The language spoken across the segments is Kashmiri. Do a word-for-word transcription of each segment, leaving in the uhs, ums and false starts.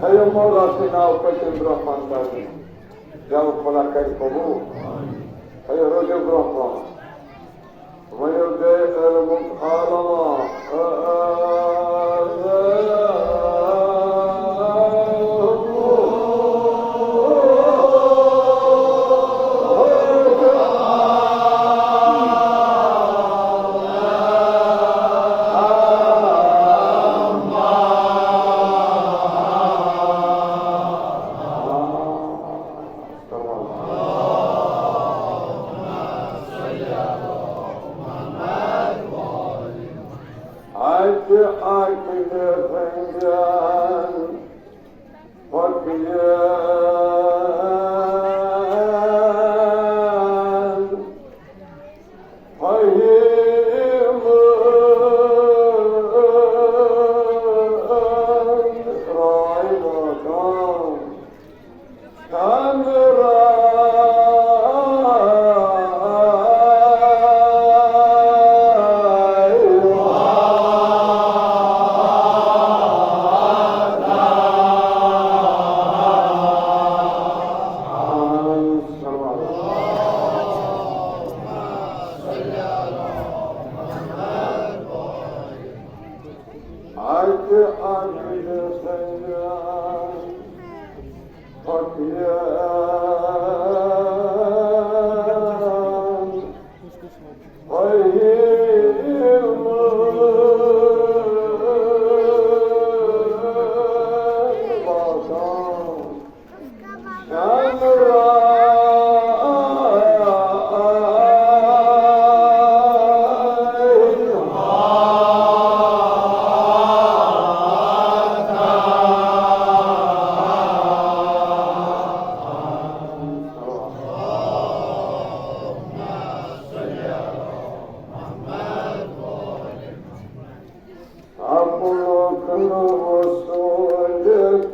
ہیٚیِو مولا سٕنٛدِ ناوٕ پٔتِم برٛونٛہہ کُن کرنہِ۔ جل خۄدا کرِ قبوٗل۔ ہیٚیِو روٗزِو برٛونٛہہ کُن۔ ؤنِو بیٚیہِ علمُک عالما۔ اَتہِ اَکہِ رنٛگن پکیان فہیم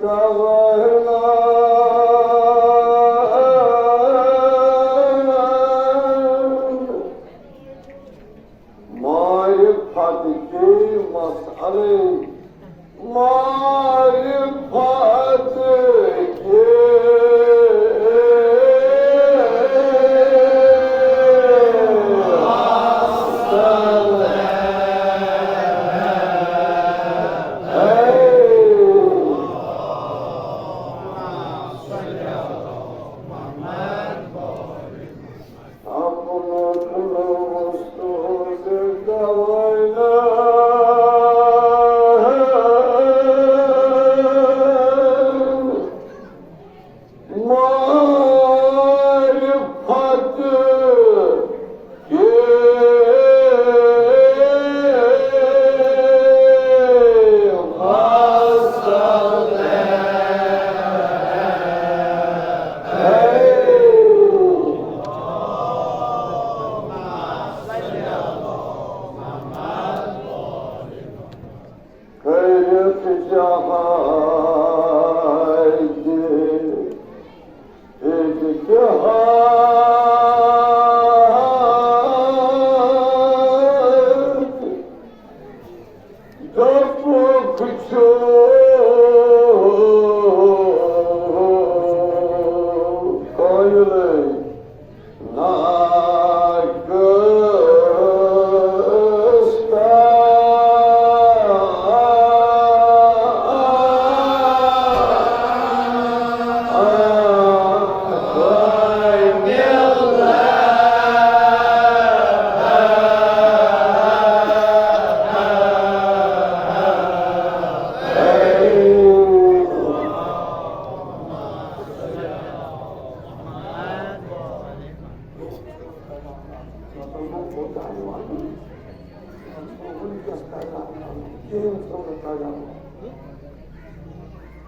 رائے مقام۔ معرفت کے مسئلے، معرفت کے مسئلے۔ کٔرِتھ جہاد اجتہاد۔ دوٚپُکھ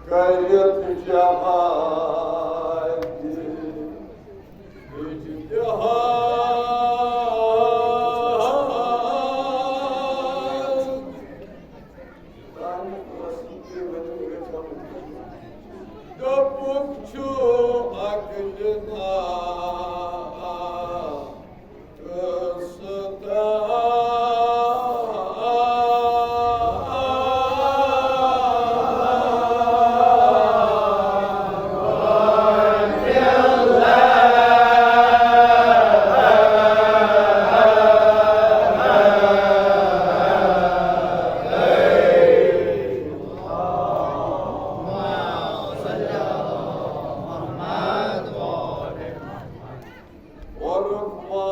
کٔرِتھ جہاد اجتہاد۔ دوٚپُکھ چھُ عقلہِ نا عرفنا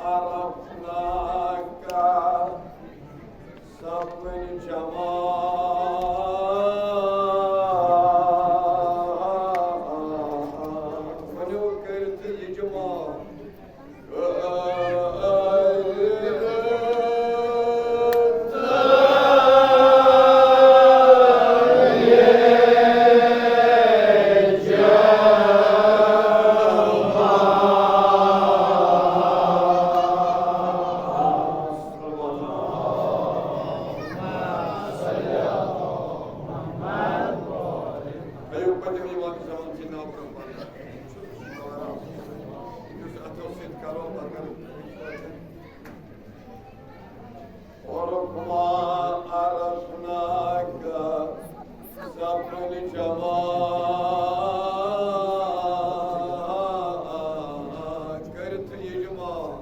عرفناك صفا جماعة۔ ؤنِو کٔرِتھ اجماع۔ عرفنا عرفناك صفا جماعة۔ کٔرِتھ اجماع۔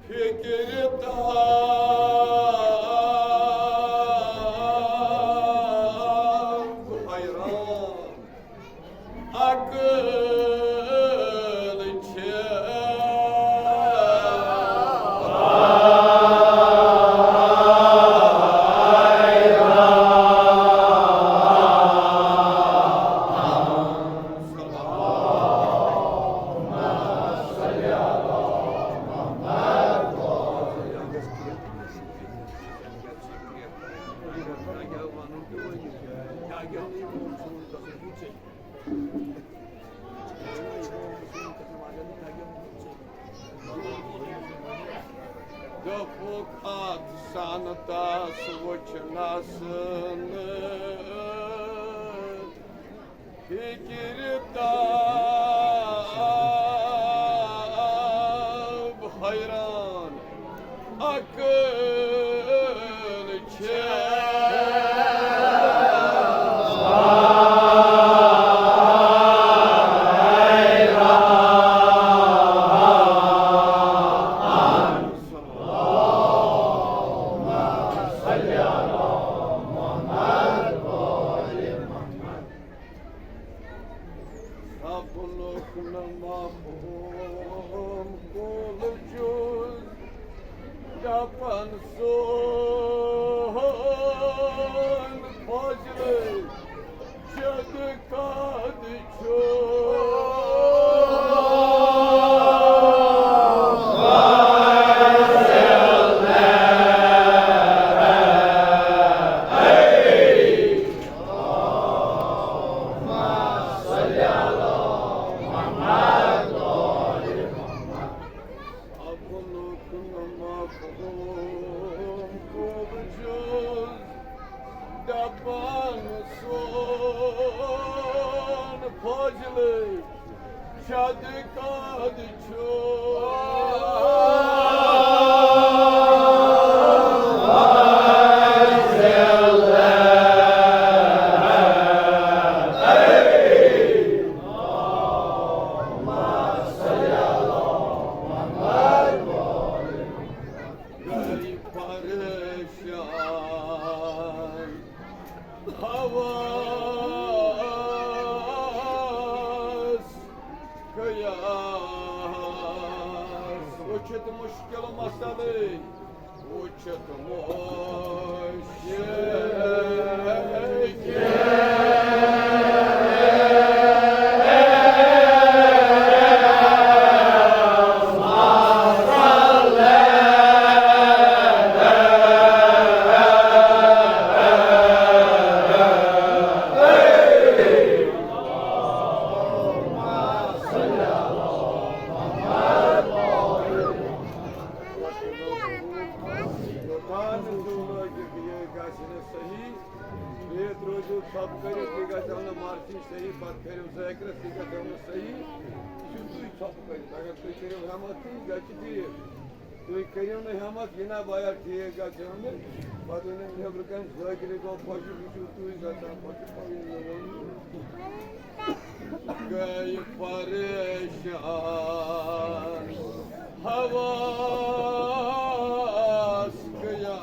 فکر تاب حیران عقل چھِ۔ دوٚپُکھ اتھ سنتس وُچھنس نہٕ فکر تاب حیران عقل چھِ۔ سپنُک نہٕ مفہوم کُل چھُس دپان سون فضلہٕ جد قد چھُ۔ کد چھُ۔ گٔے پریشان۔ حواس قیاس وٕچھِتھ مُشکِل مسلہٕ، وٕچھِتھ مُشکِل۔ یوٚتام نہٕ ژٕ لٲگِکھ، یہِ گژھِ نہٕ صحیح۔ بیٚیہِ ترٛٲوزیو ژھۄپہٕ کٔرِتھ، یہِ گژھِ ہا نہٕ مرژی صحیح، پتہٕ کٔرِو زٲکرَس، یہِ گژھِ ہا نہٕ صحیح۔ یہِ چھُو تُہۍ ژھۄپہٕ کٔرِتھ۔ اگر تُہۍ کٔرِو ہٮ۪متھ تہٕ یہِ گژھِ ٹھیٖک۔ تُہۍ کٔرِو نہٕ ہٮ۪متھ، یہِ نہ بایا ٹھیٖک گژھِ ہا نہٕ۔ پتہٕ ؤنِو نیٚبرٕ کَنہِ زٲکرِ گوٚو خۄشِک، یہِ چھُو تُہۍ گژھان خۄشِک، پَتہٕ ییٚلہِ مےٚ ووٚن۔ گٔے پریشان۔ حواس قیاس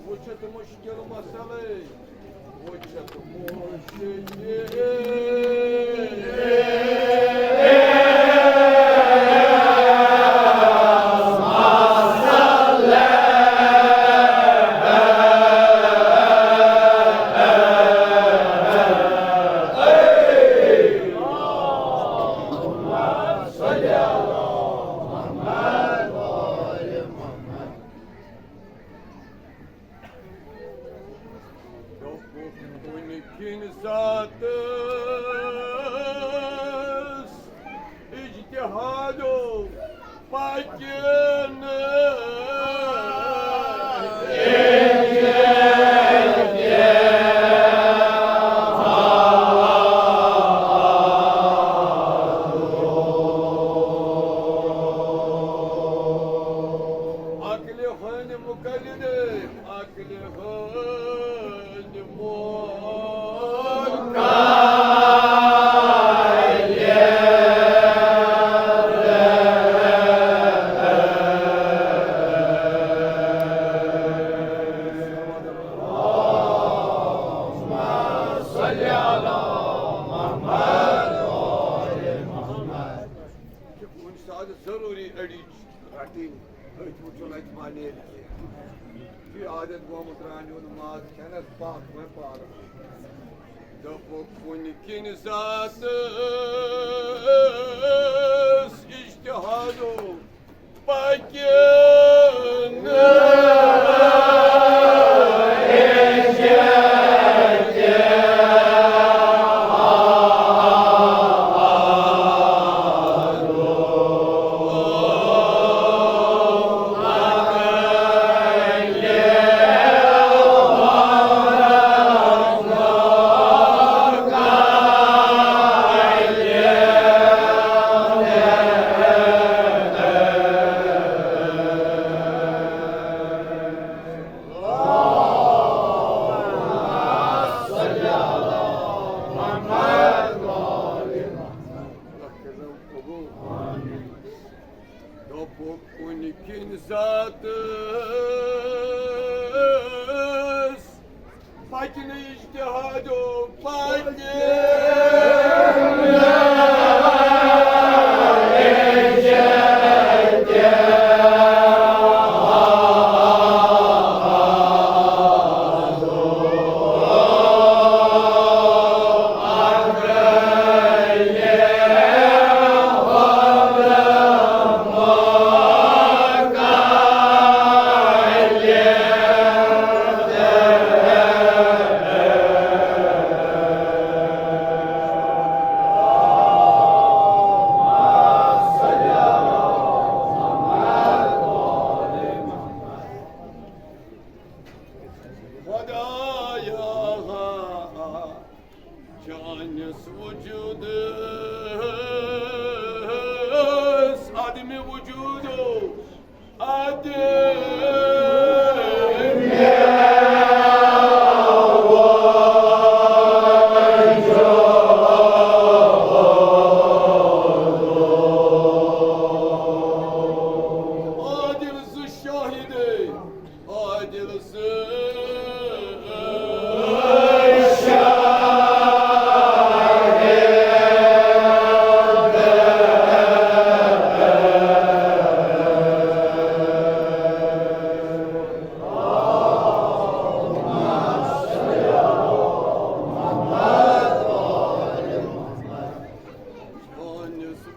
وٕچھِتھ مُشکِل مسلے، وٕچھِتھ مُشکِل۔ دوٚپُکھ کُنہِ کِنۍ ذاتس اجتہادو پکہِ نہٕ۔ عقلِ ہٕنٛدۍ مقلد، عقلِ ہٕنٛدۍ مقلد۔ چھِ کُنہِ ساتہٕ ضروٗری أڑِج رَٹٕنۍ، أتھۍ وٕچھُن اَتہِ ما نیرِ کینٛہہ۔ یہِ عادت گوٚمُت رانہِ ہُنٛد ماز کھٮ۪نَس پَکھ وۄنۍ پارٕ۔ دوٚپُکھ کُنہِ کِنۍ ذاتَس اِجتِہادو پَکہِ نہٕ۔ دوٚپُکھ کُنہِ کِنۍ ذاتس پَکہِ نہٕ اِجتِہادو پَکہِ۔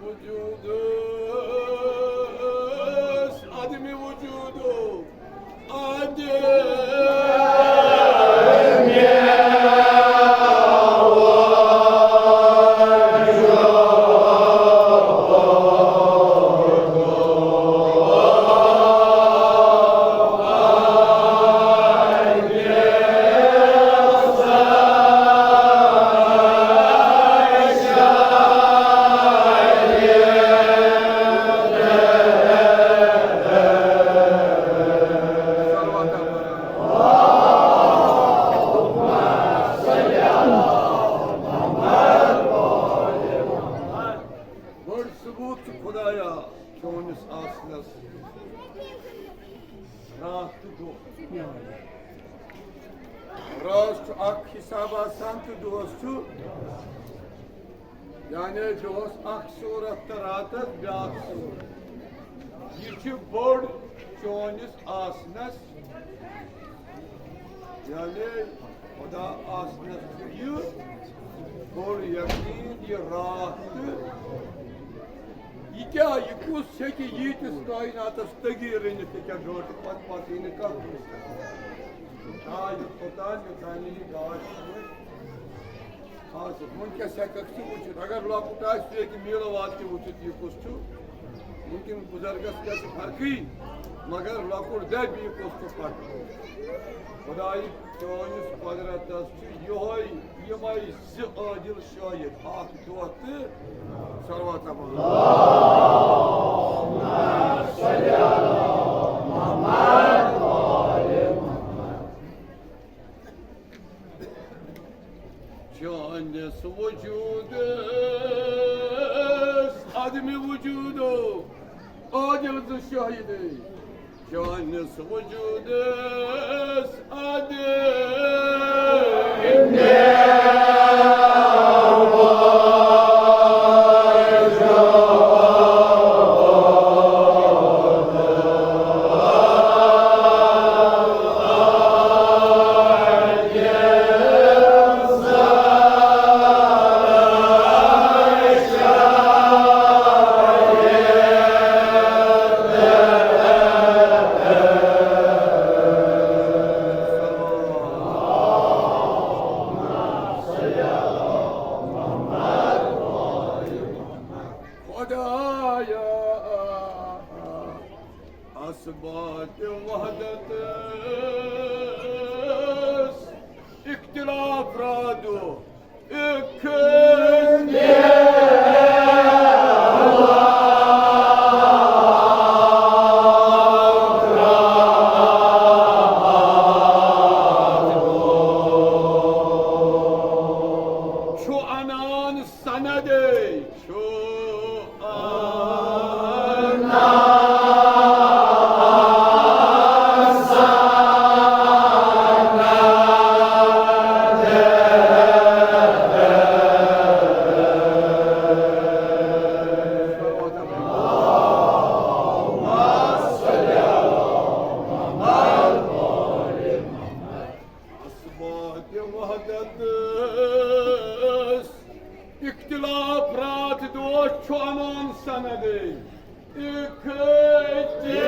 وجودس عدم وجودو عدم. بٔڑ ثبوت چھُ خدایا چٲنِس آسنس راتھ تہٕ دۄہ۔ رٲژ چھُ اکھ حساب آسان تہٕ دۄہس چھُ، یعنی دۄہس اکھ صورت تہٕ راتس بیاکھ صورت۔ یہِ چھُ بوٚڑ چٲنِس آسنس، یعنی خدا آسنس چھُ یہِ بوٚڑ یقین، یہِ راتھ تہٕ یہِ کیٛاہ، یہِ کُس ہیٚکہِ ییٖتِس کائناتس تغیٖر أنِتھ؟ یہِ کیٛاہ گٲنٛٹہٕ پتہٕ پتہٕ یی نہٕ کانٛہہ کُنہِ ساتہٕ؟ آ، یہِ کوٚتام، یوٚتام نہٕ یہِ گاش چھُ۔ آ، سُہ وٕنکیٚس ہیٚکَکھ ژٕ وٕچھِتھ۔ اگر لۄکُٹ آسہِ، سُہ ہیٚکہِ میٖلہٕ واد تہِ وٕچھِتھ، یہِ کُس چھُ۔ وٕنکیٚن بُزرگَس کیٛاہ چھِ فرقٕے، مگر لۄکُٹ دَپہِ، یہِ کُس چھُ پَکان۔ خۄدایہِ چٲنِس قۄدرَتَس چھُ یِہوٚے، یِمَے زٕ عٲدِل شٲہِد، اَکھ دۄہ تہٕ صلوات پَرُن۔ چٲنِس وجودس عدم وجودو عادل تہٕ شاہدے۔ چٲنِس وجودس عدم خدایا، اثبات وحدتس اختلاف رادو اکھن۔ چھُ انان سندے، چھُ انان سندے۔ اثبات وحدتس اختلاف راتھ دۄہ چھُ انان سندے۔ اکھے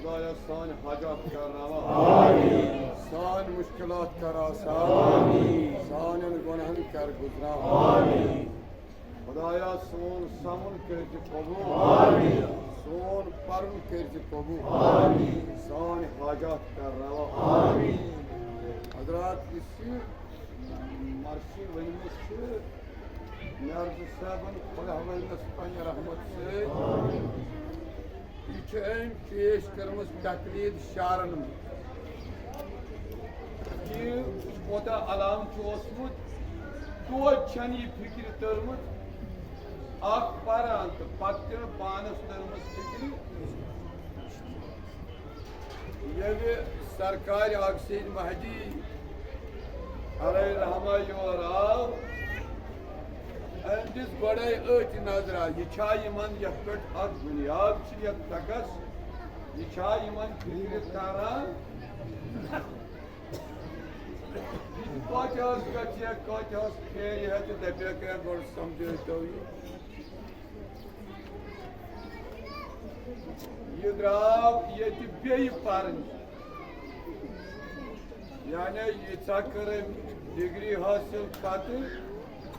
خدایا، سانۍ حاجات کر روا۔ آمین۔ سانۍ مشکلات کر آسان۔ آمین۔ سانٮ۪ن گۄناہن کر گُزران۔ آمین۔ خدایا، سون سمُن کٔرۍ زِ قبول۔ آمین۔ سون پرُن کٔرۍ زِ قبول۔ آمین۔ سانۍ حاجات کر روا۔ آمین۔ حضرات، یُس یہِ مرثی ؤنمٕژ چھِ، نیرزٕ صٲبن خۄدا ؤنِس پننہِ رحمت سۭتۍ۔ یہِ چھِ أمۍ پیش کٔرمٕژ تقلید شعرن منٛز۔ تہٕ علام چھُ اوسمُت، توتہِ چھَنہٕ یہِ فِکرِ تٔرمٕژ۔ اَکھ پَران تہٕ پَتہٕ تہِ نہٕ پانَس تٔرمٕژ فِکرِ۔ ییٚلہِ سرکارِ آکسیج مہدی علیہ رحمہ یور آو، أمۍ دِژ گۄڈَے أتھۍ نظرہ، یہِ چھا یِمَن یَتھ پٮ۪ٹھ اَکھ بُنیاد چھِ یَتھ ٹَکَس، یہِ چھا یِمَن فِکرِ تَران؟ یہِ کتہِ حظ گژھِ، کتہِ حظ پھیرِ ہا تہٕ دپہِ ہا، "ہے، گۄڈٕ سمجھٲیتو یہِ۔" یہِ درٛاو ییٚتہِ بیٚیہِ پرنہِ۔ یعنی ییٖژاہ کٔر أمۍ ڈگری حٲصِل پتہٕ،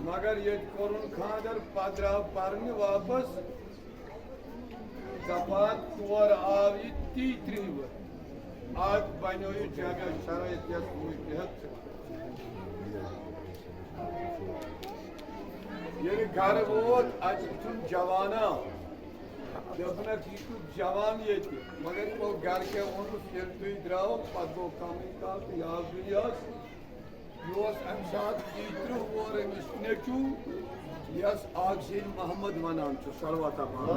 مگر ییٚتہِ کوٚرُن خانٛدر، پتہٕ درٛاو پرنہِ واپس۔ دپان تور آو یہِ تی ترٛہہِ وُہرۍ۔ آز بنیو یہِ جامع شرعیت یس متحد۔ ییٚلہِ گرٕ ووت، اتہِ وُچھُن جوانا۔ دوٚپنکھ، "یہِ چھُ جوان ییٚتہِ، مگر یِمو گرٕ کیٛاہ ووٚنُس، ییٚلہِ تُہۍ درٛاو، پتہٕ گوٚو کمٕے کال تہٕ یہِ آو دُنیاہس۔" یہِ اوس اَمہِ ساتہٕ ژۄیہِ ترٕٛہ وُہُر أمِس نیٚچوٗ، یَس آکسیج محمد وَنان چھُ۔ صلوات پَرُن۔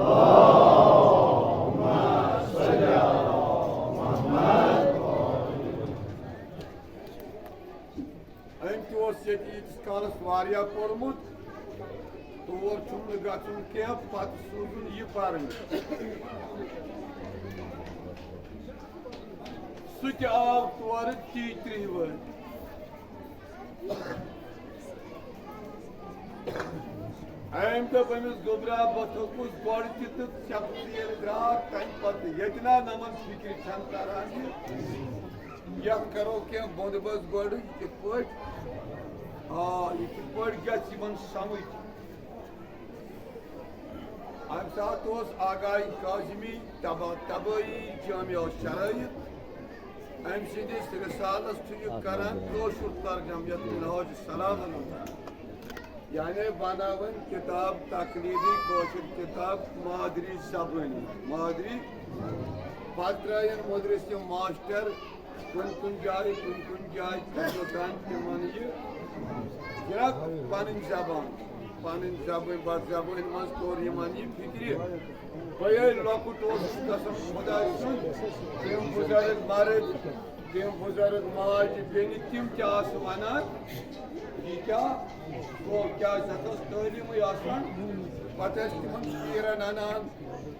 أمۍ تہِ اوس ییٚتہِ ییٖتِس کالَس واریاہ پوٚرمُت، تور چھُم نہٕ گژھُن کینٛہہ، پَتہٕ سوٗزُن یہِ پَرنہِ۔ سُہ تہِ آو تورٕ ژۄیہِ ترٕٛہ وُہُر۔ أمۍ دوٚپ أمِس، "گوٚبرا، بہٕ تھوٚکُس گۄڈٕ تہِ تہٕ ژےٚ ییٚلہِ درٛاو تَمہِ پَتہٕ ییٚتہِ نا نَمَن فِکرِ چھَنہٕ تَران یہِ۔ یَتھ کَرو کینٛہہ بنٛدوبست گۄڈٕ، یہِ کِتھ پٲٹھۍ، آ، یہِ کِتھ پٲٹھۍ گژھِ یِمَن سَمٕجھ۔" اَمہِ ساتہٕ اوس آغاے کاظمی تبا تبٲیی جامع شرٲیِط۔ أمۍ سٕنٛدِس رِسالَس چھُ یہِ کران کٲشُر ترجمہٕ، یَتھ منہاج سلام وَنان۔ یعنی بناوان کِتاب، تقلیدی کٲشِر کِتاب مادری زبٲنی، مادری۔ پتہٕ ترٲیِن مُدرِس تِم ماسٹر کُنہِ کُنہِ جایہِ، کُنہِ کُنہِ جایہِ، یوٚتام تِمن یہِ، جِناب، پنٕنۍ زبان، پنٕنۍ زبٲنۍ، بَتھ زبٲنۍ منٛز توٚر یِمن یہِ فِکرِ۔ بہٕ ییٚلہِ لۄکُٹ اوسُس گژھان خۄداے سُنٛد، تِم بُزرٕگ مرٕد، تِم بُزرٕگ ماجہِ بیٚنہِ، تِم تہِ آسہٕ وَنان، "یہِ کیٛاہ گوٚو، کیٛازِ ژےٚ ٲس تعلیٖمٕے آسان؟" پَتہٕ ٲسۍ تِمَن شیٖرَن اَنان،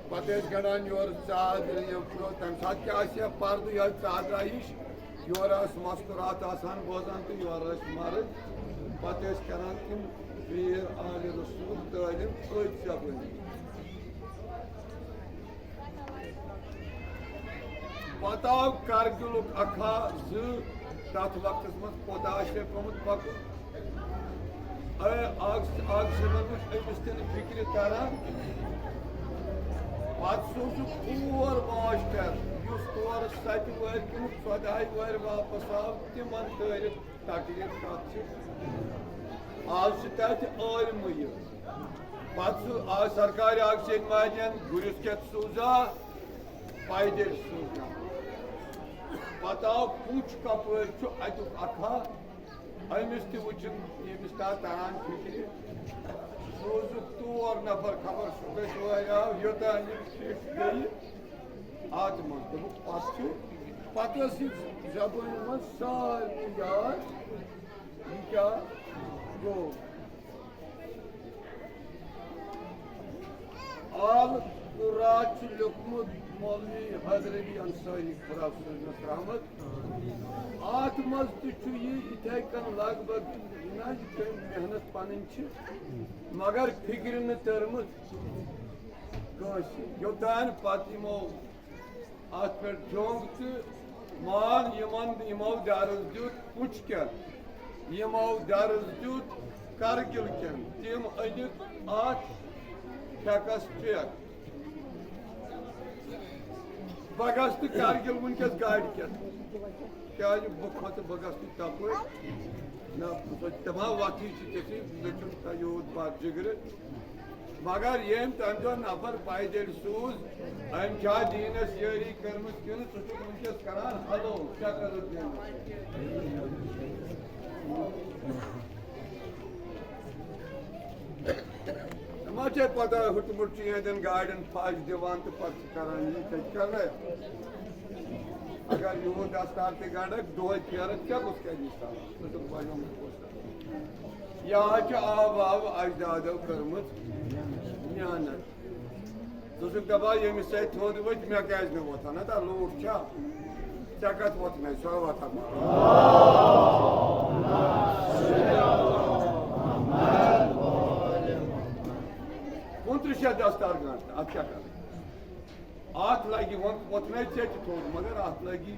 پَتہٕ ٲسۍ گَنٛڈان یورٕ ژادرِ، یہِ تَمہِ ساتہٕ کیٛاہ آسہِ ہا پَردٕ یا ژادرا ہِش، یورٕ آسہٕ مَستوٗرات آسان بوزان تہٕ یورٕ ٲسۍ مَرٕد، پَتہٕ ٲسۍ کَران تِم پیٖر آلِ رسوٗل تعلیٖم أتھۍ زبٲنۍ۔ پتہٕ آو کرگِلُک اکھا زٕ، تتھ وقتس منٛز کوتاہ آسہِ ہے پیومُت پکُن۔ اے، آکس-، آکسیجن وٕچھ أمِس تہِ نہٕ فِکرِ تران۔ پتہٕ سوٗزُکھ اور ماسٹر، یُس تورٕ ستہِ وٕہٕرۍ کِنہٕ ژۄدہاے وٕہٕرۍ واپس آو، تِمن تٲرِکھ تقریر کتھ چھِ۔ آز چھِ تتہِ عٲلمٕے یوت۔ پتہٕ سُہ آز سرکارِ آکسیجن واجٮ۪ن گُرِس کٮ۪تھ سوٗزا، پیدٔلۍ سوٗزا۔ پتہٕ آو پُنٛچھ کپٲرۍ چھُ اتیُک اکھا، أمِس تہِ وٕچھُن، ییٚمِس تتھ تران فِکرِ۔ سوٗزُکھ تور نفر، خبر سُہ کتہِ وارِ آو، یوٚتام یہِ فِٹ گٔیہِ اتھ منٛز۔ دوٚپُکھ، پتہٕ چھُ، پتہٕ ٲس یہِ زبٲنۍ منٛز سارنٕے یاد، یہِ کیٛاہ گوٚو۔ آل قرات چھُ لیوٚکھمُت مولوی حیدر علی انصاری، خدا صٲبَس رحمت۔ اتھ منٛز تہِ چھُ یہِ یِتھے کٔنۍ لگ بگ، نہ، یہِ کٔمۍ محنت پنٕنۍ چھِ، مگر فِکرِ نہٕ تٔرمٕژ کٲنٛسہِ۔ یوٚتام پتہٕ یِمو اتھ پٮ۪ٹھ جوٚنگ تہٕ مان یِمن، یِمو درس دیُت پُنچ کٮ۪ن، یِمو درس دیُت کرگِل کٮ۪ن، تِم أنِکھ اتھ ٹھیکس پٮ۪ٹھ۔ بہٕ گژھٕ نہٕ کرگِل وٕنکیٚس گاڑِ کٮ۪تھ، کیازِ بہٕ کھۄژٕ، بہٕ گژھٕ نہٕ تپٲرۍ۔ نہ، بہٕ چھُس دپان وتھٕے چھِ تِتھٕے، مےٚ چھُنہٕ تۄہہِ یوٗت بد جگرٕ۔ مگر ییٚمۍ تمہِ دۄہ نفر پیدٔلۍ سوٗز، أمۍ چھا دیٖنس یٲری کٔرمٕژ کِنہٕ ژٕ چھُکھ وٕنکیٚس کران ہلو، کیٛاہ کٔرٕتھ دیٖنس؟ پتہ ہُٹمُٹ چھُ یِہنٛدٮ۪ن گاڑٮ۪ن پھش دِوان تہٕ پتہٕ چھِ کران یہِ، ژےٚ تہِ کرنَے۔ اگر یِہُنٛد دستار تہِ گنٛڈکھ، دۄہے پھیرکھ، کیٛاہ گوٚژھ کَرِ یہِ سامان؟ ژٕ چھُکھ بنیومُت پوسٹر۔ یہِ حظ چھِ آبہٕ آبہٕ اجدادو کٔرمٕژ محنت۔ ژٕ چھُکھ دَپان، ییٚمِس سۭتۍ تھوٚد ؤتھۍ، مےٚ کیٛازِ نہٕ وۄتھان؟ ہتا لوٗکھ چھا؟ ژےٚ کَتھ وۄتھ مےٚ؟ سۄ وۄتھان۔ کُنترٕٛہ شیٚتھ دستار گنٛڈ، اَتھ کیٛاہ کَرٕ؟ اَتھ لَگہِ وۄنۍ وۄتھنَے ژےٚ تہِ تھوٚد، مگر اَتھ لَگہِ،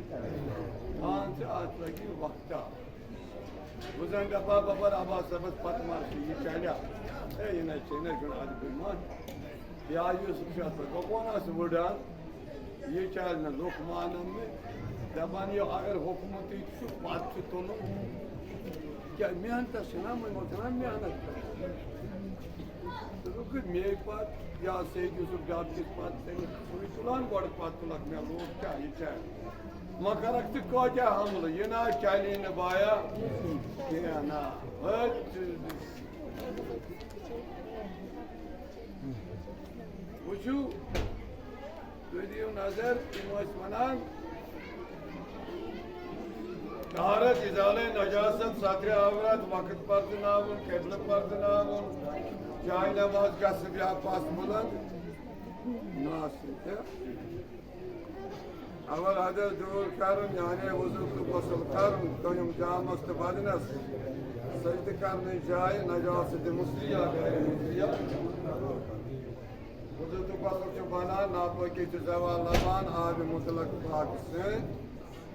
مان ژٕ، اَتھ لَگہِ وقتہ۔ بہٕ زَن دَپہٕ ہا بَبَر عباس صٲبَس پَتہٕ ما چھُ یہِ چَلیا؟ ہے، یہِ نَے چھے نَے چھُنہٕ اَدٕ بہٕ ما۔ یا یوٗسُف چھُ اَتھ پٮ۪ٹھ، بہٕ کون آسہٕ وٕڈان؟ یہِ چَلہِ نہٕ، لُکھ مانَن نہٕ۔ دَپان، یہِ اگر حُکمتٕے چھُ، پَتہٕ چھُ تُلُن۔ کیٛاہ محنتَس چھِنہ وۄنۍ وۄتھان محنت کَرٕنۍ؟ دوٚپُکھ، مے پَتہٕ یا سید یوٗسُف ڈاکٹرِس پَتہٕ تٔمِس سُے تُلان گۄڈٕ، پَتہٕ تُلَکھ مےٚ لوٗکھ کیٛاہ یہِ چَلہِ۔ وۄنۍ کَرَکھ ژٕ کۭتیٛاہ حملہٕ، یہِ نہ چَلے نہٕ بایا کینٛہہ نہ۔ أتھۍ وٕچھِو، تُہۍ دِیِو نظر، تِم ٲسۍ وَنان، طہارت، ازالہ نجاست، سترِ عورت، وقت پرزٕناوُن، قبلہٕ پرزٕناوُن، جاے نماز گژھِ بیٛاکھ پَس بُلنٛد۔ نہ آسُن تہٕ اول حدث دوٗر کَرُن، یعنی وضو تہٕ غسل کَرُن، دوٚیِم جامَس تہٕ بدنَس، سجدٕ کَرنٕچ جایہِ نجاست مُصلِیہ، غیر مُصلِیہ۔ وضو تہٕ غسل چھُ بنان، ناپٲکی چھِ زوال لبان، آبِ مطلق پاک سۭتۍ،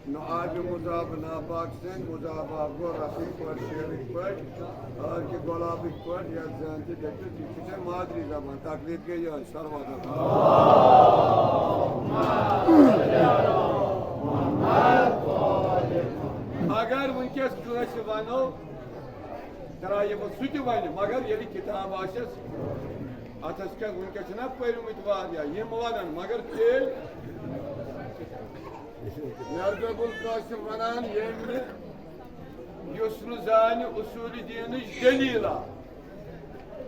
نہ آبِ مذاب ناپاک سۭتۍ، مذاب آب گوٚو رسٕکۍ پٲٹھۍ، شیرٕکۍ پٲٹھۍ، ہٲرکہِ گۄلابٕکۍ پٲٹھۍ، یَتھ زَن تہِ دٔپِتھ، یہِ چھِ ژےٚ مادری زبان، تکلیٖف گٔے یِہوٚے، صلوات۔ اگر وٕنکیٚس کٲنٛسہِ وَنو، ترٛایہِ بہٕ سُہ تہِ وَنہِ، مگر ییٚلہِ کِتاب آسٮ۪س اَتھَس کٮ۪تھ، وٕنکٮ۪س چھِنہ پٔرۍمٕتۍ واریاہ، یِم وَنَن، مگر تیٚلہِ مےٚ دوٚپ القاسم وَنان، ییٚمۍ نہٕ، یُس نہٕ زانہِ اصوٗلِ دیٖنٕچ دٔلیٖلہ،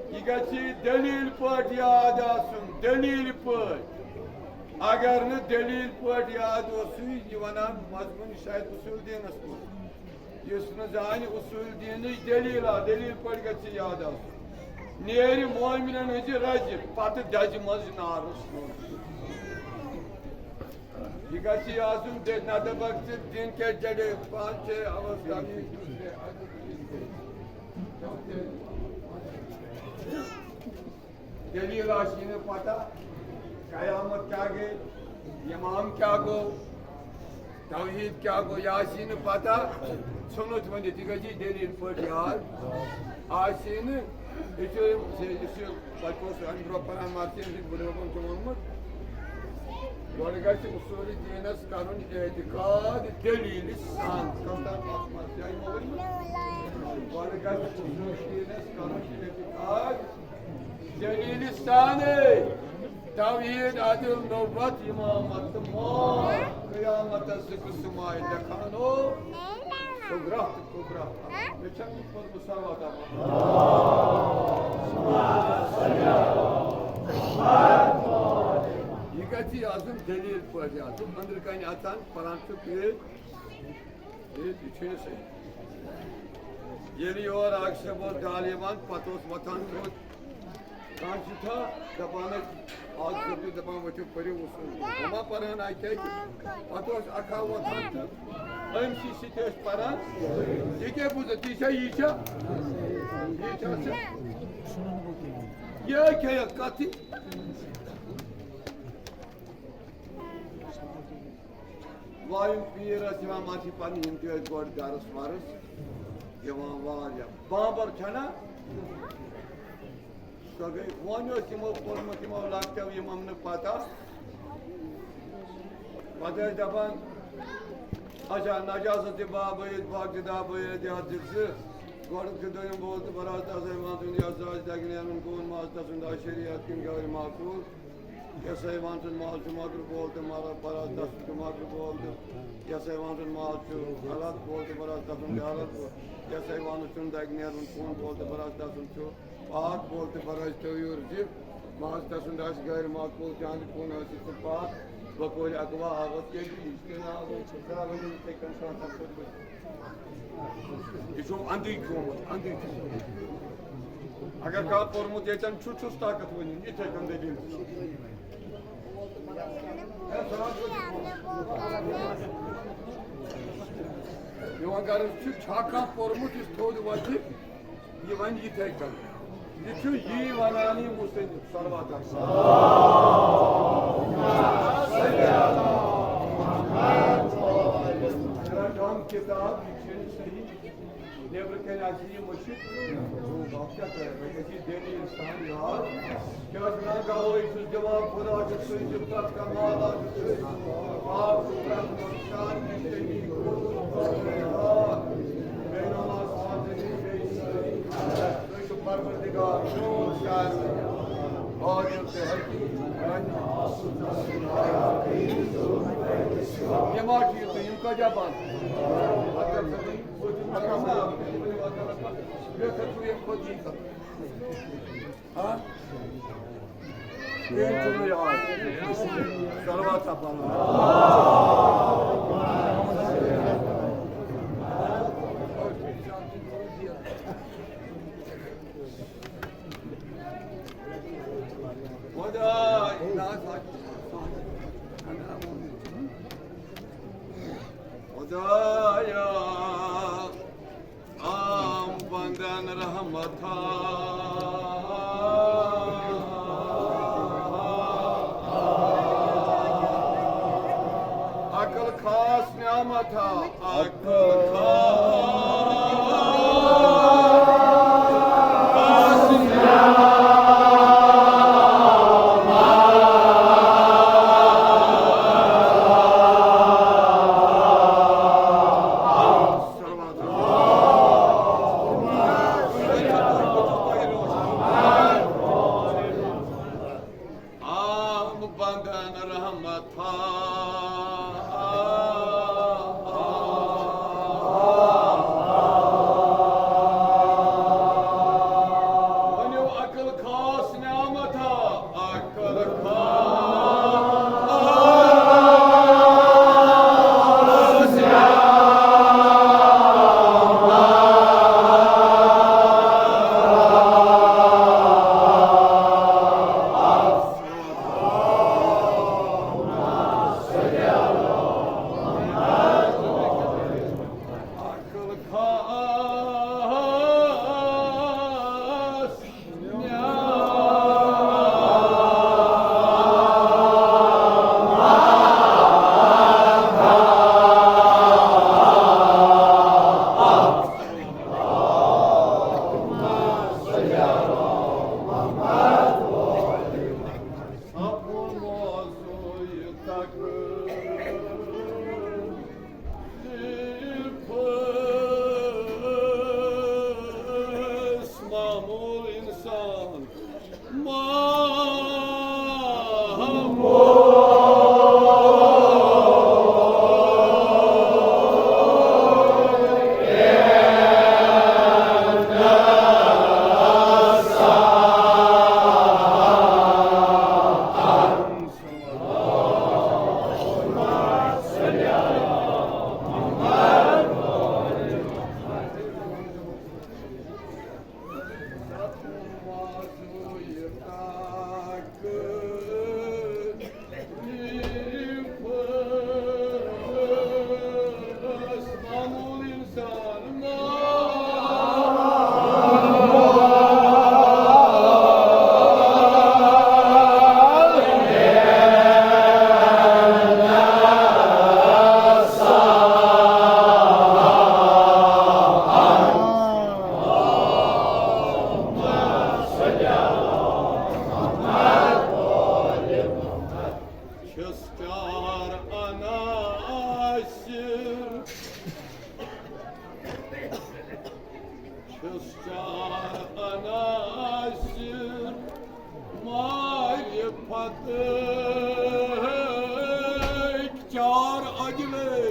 یہِ گژھِ دٔلیٖل پٲٹھۍ یاد آسُن، دٔلیٖل پٲٹھۍ۔ اگر نہٕ دٔلیٖل پٲٹھۍ یاد اوسُے، یہِ وَنان مضموٗن، یہِ چھُ شاید اصوٗل دیٖنَس منٛز۔ یُس نہٕ زانہِ اصوٗل دیٖنٕچ دٔلیٖلہ، دٔلیٖل پٲٹھۍ گژھِ یاد آسُن۔ نیرِ مومنن ہٕنٛزِ رَزِ، پَتہٕ دَزِ منٛز نارَس منٛز۔ یہِ گژھِ آسُن، دِ-، نہ دَپَکھ ژٕ دِن کیٛاہ جَڑے، پانہٕ چھے اوس گژھُن۔ دٔلیٖل آسی نہٕ پَتہ، قیامت کیٛاہ گٔے، اِمام کیٛاہ گوٚو، توحیٖد کیٛاہ گوٚو، یہِ آسی نہٕ پَتہ، ژھُنُتھ ؤنِتھ، یہِ گژھِ دٔلیٖل پٲٹھۍ یاد۔ آسی نہٕ، یہِ چھُ، یہِ چھُ، تۄہہِ اوس اَمہِ برٛونٛہہ پَران مرثی، أمۍ سٕنٛدۍ بُڈبَبَن چھُ ووٚنمُت، گۄڈٕ گژھِ اصوٗلِ دیٖنَس کَرُن اعتقاد دٔلیٖلہِ سان۔ کَم تام اَکھ مرثی آیہِ مےٚ ؤنمُت۔ گۄڈٕ گژھِ اصوٗلِ دیٖنَس کَرُن اعتقاد دٔلیٖلہِ سانٕے۔ توحیٖد، عدل، نبوت، امامت تہٕ موت۔ قیامتس زٕ قٕسم آیہِ لیکھان، او صغرا تہٕ کبرا۔ مےٚ چھا یہِ پوٚرمُت سواد اَتھ؟ یہِ گژھِ آسُن دٔلیٖل پٲٹھۍ آسُن، أنٛدرٕ کَنہِ اَژان، پَران چھُ پیٖرۍ۔ یہِ، یہِ چھُنہٕ صحیح۔ ییٚلہِ یور آکسیبو ڈال یِوان، پَتہٕ اوس وۄتھان تھوٚد۔ کانٛہہ چھُ تھا دَپان ٲسۍ، آکسیبو دَپان، "ؤتھِو پٔرِو اصوٗل۔" بہٕ ما پَرٕ ہن اَتہِ کیٛازِ؟ پَتہٕ اوس اَکھا وۄتھان تہٕ أمۍ سٕے سۭتۍ ٲسۍ پَران۔ یہِ کیٛاہ بوٗزُتھ؟ یہِ چھا، یہِ چھا؟ یہِ چھا سا؟ یہِ کیٛاہ کَتھٕے؟ وایِم پیٖر ٲسۍ یِوان، مَژھِ پَنٕنۍ، یِم تہِ ٲسۍ گۄڈٕ گَرَس وَرَس یِوان واریاہ۔ بامبَر چھَنا؟ سۄ گٔے، وۄنۍ اوس یِمو پوٚرمُت، یِمو لۄکٹیو، یِمَن نہٕ پَتہ۔ پَتہٕ ٲسۍ دَپان، اچھا، نجاست تہِ باب ٲسۍ، باقٕے دَہ بٲے ٲسۍ، یَتھ دِژ زٕ۔ گۄڈٕ چھُ دوٚیِم بول تہٕ بَراز تَس حیوان سُنٛد، یَتھ زٕ آسہِ دَگہِ نیرُن، کون ماز تَسُنٛد آسہِ شریعت کِنہٕ غٲرِ معقوٗل۔ یَس حیوان سُنٛد ماز چھُ مۄکرٕ بول تہٕ مَران، بَراز تَس سُنٛد چھُ مۄکرٕ بول تہٕ یَس حیوان سُنٛد ماز چھُ غلط بول تہٕ بَراز تَس سُنٛد چھُ غلط بول۔ یَس حیوانَس چھُنہٕ دَگہِ نیرُن، کون بول تہٕ بَراز تَس سُنٛد چھُ پاک بول تہٕ بَراز طیور زِ ماز تسُنٛد آسہِ غٲر معقوٗل، چاندِ خوٗن آسہِ سُہ پاک، بقول اقوا آغت کیٛازِ یہِ چھُ نہٕ آغت چھُ کران، ؤنِو یِتھَے کٔنۍ چھُ آسان کوٚرمُت۔ یہِ چھُم اَندٕے کھیوٚمُت، اَندٕے کھیوٚمُت۔ اگر کانٛہہ پوٚرمُت ییٚتٮ۪ن چھُ، چھُس طاقت ؤنِو، یِتھَے کٔنۍ دٔلیٖل۔ میون غرض چھُ، چھا کانٛہہ پوٚرمُت یُس تھوٚد وۄتھِ؟ یہِ وَنہِ یِتھَے کٔنۍ۔ یہِ چھُ یی وَنان یہِ مُصنِف صلوات آسہِ۔ رَٹان کِتاب، یہِ چھِ صحیح۔ نیٚبرٕ کَنہِ آسہِ یہِ مٔشِتھ۔ بہٕ کیٛاہ کَرٕ؟ مےٚ گژھِ یہِ دٔلیٖل سان یاد۔ کیٛازِ نہ گواہی چھُس دِوان خۄدا چھُ سۭتۍ، پرٛٮ۪تھ کانٛہہ مالا چھُ سۭتۍ۔ پاک چھُ پرٛٮ۪تھ کانٛہہ شان نِش تٔمی کوٚرمُت۔ بے نماز فاتحی، بے سٲری۔ تُہۍ چھِو پروردگار، چون شاعر۔ عالم تہٕ حکیم۔ یہِ ما چھُ یہِ تُہۍ یِم کٲتیٛاہ بَنٛد؟ بیٚیہِ کَتھ چھُ ییٚمہِ کھۄتہٕ یی کَتھ؟ ہاں؟ بیٚیہِ چھُنہٕ یاد۔ صلوات پَرُن۔ خۄدایا، عام بندن رحمتھا، عقل خاص نعمتھا، عقل خاص نعمتھا۔ عام بندن رحمتھا۔ ؤنِو عقل خاص نعمتھا، عقل خاص نعمتھا۔ معمول انسان، معمول۔ چھُس پیار عناصر، چھُس چار عناصر معرفتٕکۍ، چار اجلے۔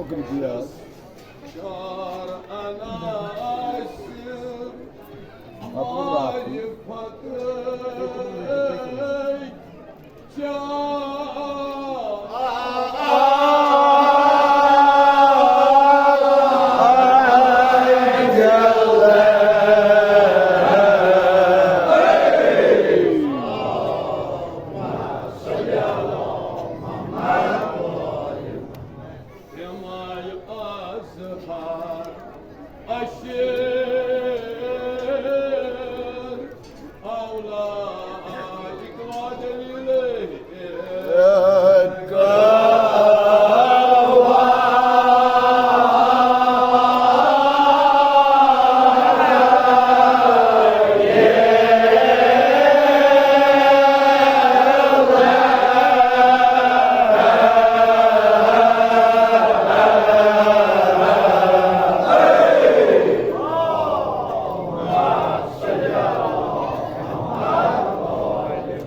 شکر بیاض. شار عناصر معرفتٕکۍ چار. حمایت اظہار اشیر اولائک وادلیل.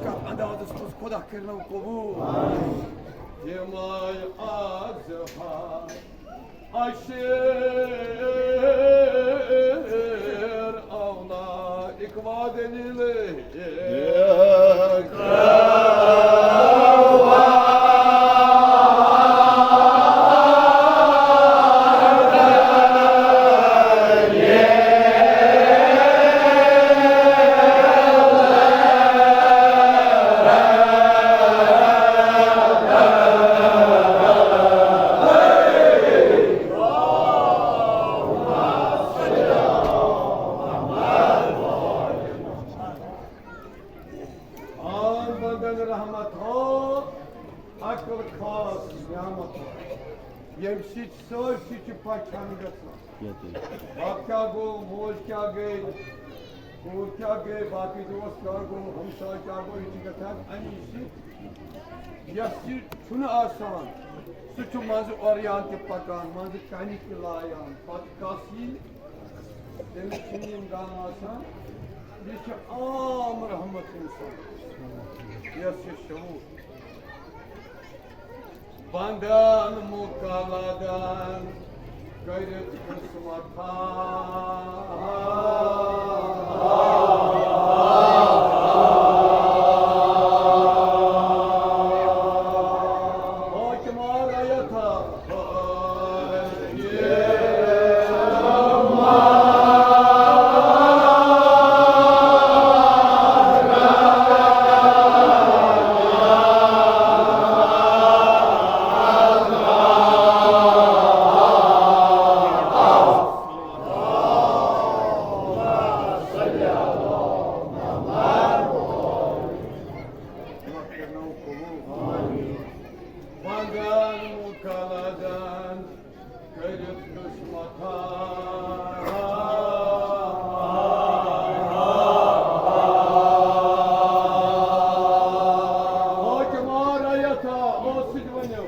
کتھ اندازس منٛز خدا کٔرنو قبول. یمے اظہار اشیر اولائک وادلیل. عام بندن رحمت ہو، عقل خاص نعمت ہو. ییٚمہِ سۭتۍ سٲرسٕے چھِ پہچان گژھان. بب کیٛاہ گوٚو، موج کیٛاہ گٔے، کوٗر کیٛاہ گٔے، باقٕے دوست کیٛاہ گوٚو، ہمساے کیٛاہ گوٚو، یہِ چھِ گژھان اَمی سۭتۍ. یَس یہِ چھُنہٕ آسان، سُہ چھُ منٛزٕ اوریان تہِ پکان، منٛزٕ کَنہِ تہِ لایان، پتہٕ کَس یی، تٔمِس چھِنہٕ یِم غم آسان. یہِ چھِ عام رحمت اِنسان، یَس یہِ شعوٗر. بندن مقلدن کٔرِتھ قسمت حاکمہ رعیت پنگن مقلدن کٔرِتھ قسمت حاکمہ رعیت اوس سُہ تہِ ؤنِو.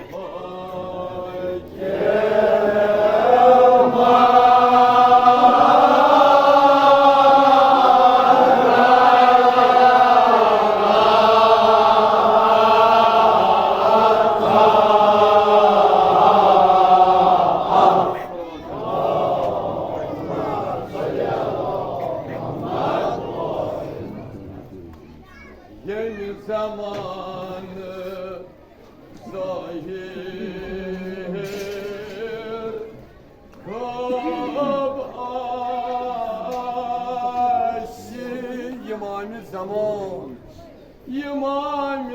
ییٚمہِ زمانہٕ ظٲہِر خواب آسہِ اِمامِ زمان، اِمامِ